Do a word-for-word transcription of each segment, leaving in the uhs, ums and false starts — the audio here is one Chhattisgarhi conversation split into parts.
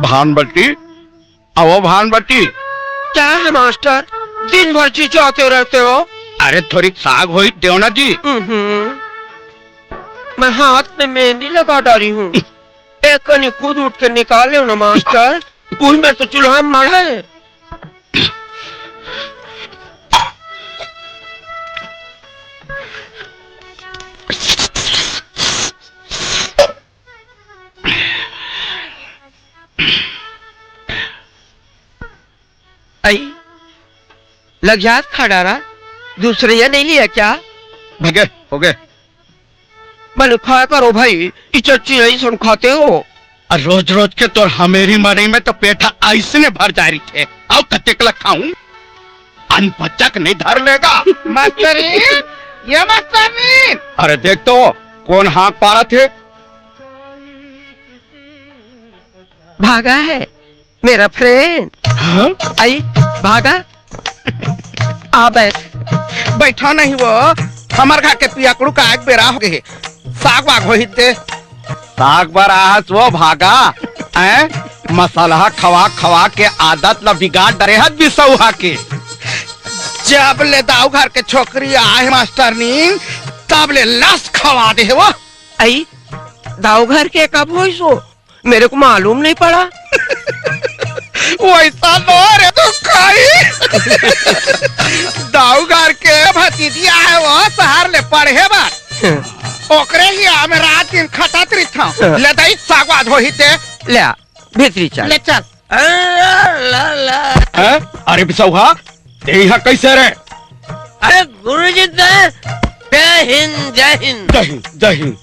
भानबट्टी, अवो भानबट्टी। क्या है मास्टर, दिन भर चिचियाते रहते हो? अरे, थोड़ी साग होई देव ना जी। हम्म, मैं हाथ में मेहंदी लगा डाली हूँ। एक कनी खुद उठ के निकाल लो ना मास्टर, उही में तो चूल्हा माड़ा है। आई, लग जात खा डारा, दूसरे या नहीं लिया क्या? भगे, हो गए। बने खाया करो भाई, इज्जत चिरई सुन खाते हो। अरे रोज रोज के तोर हमेरी मरई में तो पेट अइसने भर जा रही थे। अउ कतेक ल खाऊं? अन्न बच्चा के नहीं धर लेगा। मास्तरीन, ये मास्तरीन। अरे देख तो, कोन हाँक पारत हे? भागा है मेरा फ्रेंड। हाँ? आई, भागा। आ बैठ। बैठा नहीं वो, हमर घर के पियकड़ू के आए के बेरा हो गे हे। साग वाग होही ते। साग बर आहस वो भागा, हैं? मसलहा खवा खवा के आदत ला बिगाड़ डरे हस बिसौहा के। जब ले दाऊ घर के छोकरी आहे मास्टरनी, तब ले लस खवा दे हे वो। आई, दाऊ घर के कब होइस वो? मेरे को मालूम नहीं पड़ा। वैसा नो रे तू खाई। दाऊ घर के भतीजी आहे वो शहर ले पढ़े बर। हाँ। ओकरे ही आमे रात दिन खटत रहिथंव। हाँ। ले दई साग वाग होही ते। ले आ, भीतरी चल। ले चल। अरे ला ला। हैं? अरे बिसौहा, ते इहाँ कैसे रे? अरे गुरुजी, ते जय हिंद, जय हिंद। जय हिंद, जय हिंद।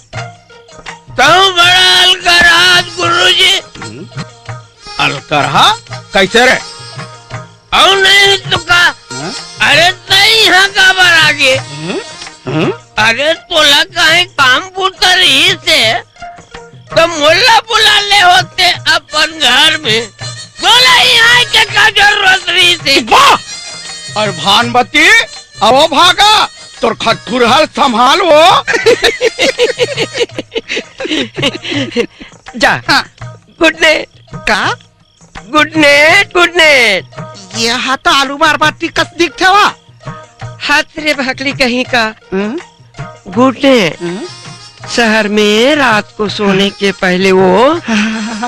तू बड़ा अलकरहा गुरुजी। हम्म? अलकरहा? कैसे रे? अउ नहीं तो का? हाँ? अरे तैं इहाँ काबर आ गे? हम्म? हम्म? अरे तोला कहीं काम बूता रहिस हे, तो मोला बुला ले होते अपन घर में। तोला इहाँ के का जरूरत रहिस हे? वाह! अरे भानबट्टी, अवो भागा, तोर खटखुरहा ल संभाल वो। जा। हाँ। गुड नाइट। का? गुड नाइट, गुड नाइट। ये हा तो आलू मार बाटी कस दिखथे वा। हाथ रे भकली कहीं का। हम्म? गुड नाइट। हम्म? शहर में रात को सोने के पहले वो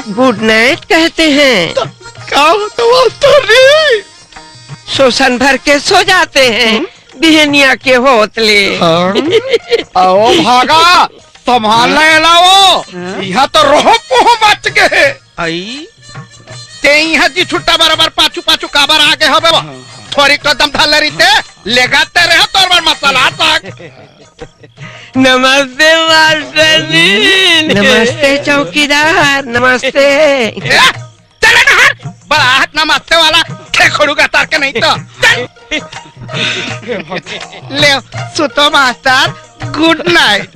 गुड नाइट कहते हैं। तो का होता मास्टरनी? सोसन भर के सो जाते हैं। हम्म? बिहनिया के होत ले। हाँ? अवो भागा, संभाल हाँ? ले लाओ। हाँ? इहाँ तो रोह पोह मच गे हे। आई? ते इहाँ जी छुट्टा बराबर पाछू पाछू काबर आ गे हवे वो? हाँ, हाँ। थोड़ी कदम धर ले रहिते, लेगाते रहे तोर बर मसाला साग। नमस्ते मास्टरनी। नमस्ते चौकीदार, नमस्ते। ए, चल ना हट, बड़ा हाथ नमस्ते वाला, खेखड़ू का तार के नहीं तो। चल। ले, सुतो मास्टर, गुड नाइट।